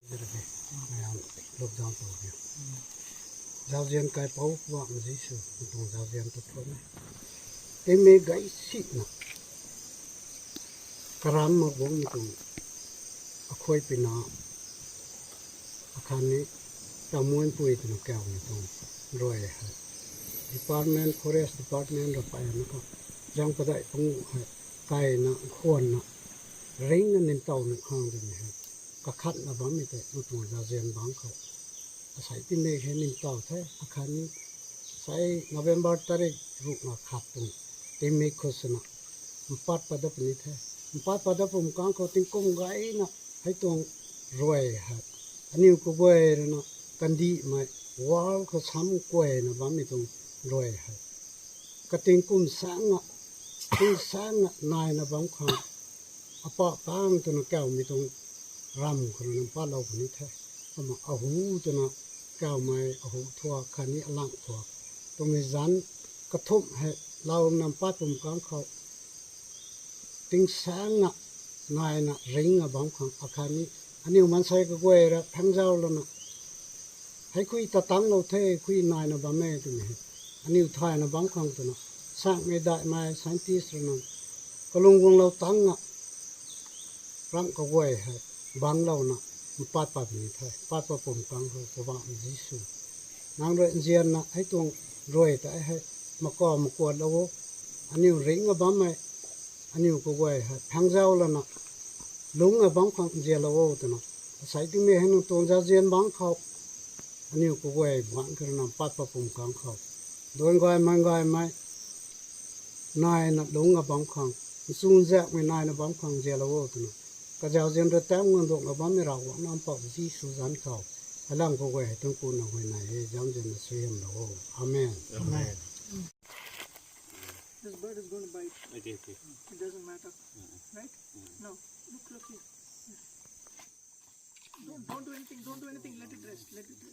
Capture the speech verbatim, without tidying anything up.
Mayang luk zang tu biu. Zauzian kaipouc Poubauhmei Jisu, nang tuang zauzian tu thuan e. Teimei gay sina karam ma guangmei tuang akhuay pina, akhatni tamuanpui twna kaumei tuang rui hei, department, forest department ra payna kha, zang padeih panguh hei kaina khwanna ringna ningtow nuh khang twmei hei kakhatna bammei tei nang tuang zauzian bangc khou asei tingmik hei ningtow the. Akhatni sei November tarik ruhna khat tuang tingmik khou swna mpat pat dat puni the. Mpat pat dat pum kang khou tingkum gayna hei tuang rui hei aniu kaguay ruina kandihmei world khou sam kuayna bammei tuang rui hei katingkum saengna, tingsaengna naina bam khang, apah pang twna kaumei tuang ram khou ruina patlou puni the. Kumna ahu twna kaumei ahu thuak khatni alang thuak twmei zanc kathumh hei louna mpat pum kang khou tingsaengna naina ringna bam khang akhatni aniu maansei kaguay ra phangzaulouna hei khui ta tanglou the, khui naina bam e twmei hei aniu thayna bam khang twna sakmei daihmei scientist ruina kalung guanglou tangna ramh kaguay hei bangclouna mpat pat puni the. Pat pat pum kang khou Poubauhmei Jisu, nang rui nzianna hei tuang rui tei hei makuat makuatlou o. Aniu ringna bammei aniu kaguay hei phangzaulouna lungcna bam khang nzianlou o twna asei tingmik hei nang tuang zauzian bangc khou aniu kaguay bangc khou ruina mpat pat pum kang khou duan gaymei gaymei naina lungcna bam khang, nchunzaekmei naina bam khang nzianlou o twna kazauzian rui taanc guang duakna bammei Ravguangc Nac Mpouh Jisu zanc khou heilang kaguay hei tuang kuna huayney e, zauzianna suaihiamlou o. Amen. Amen. This bird is going to bite. Okay, okay. It doesn't matter. Right? Now, look, look here. Don't, don't do anything. Don't do anything. Let it rest. Let it rest.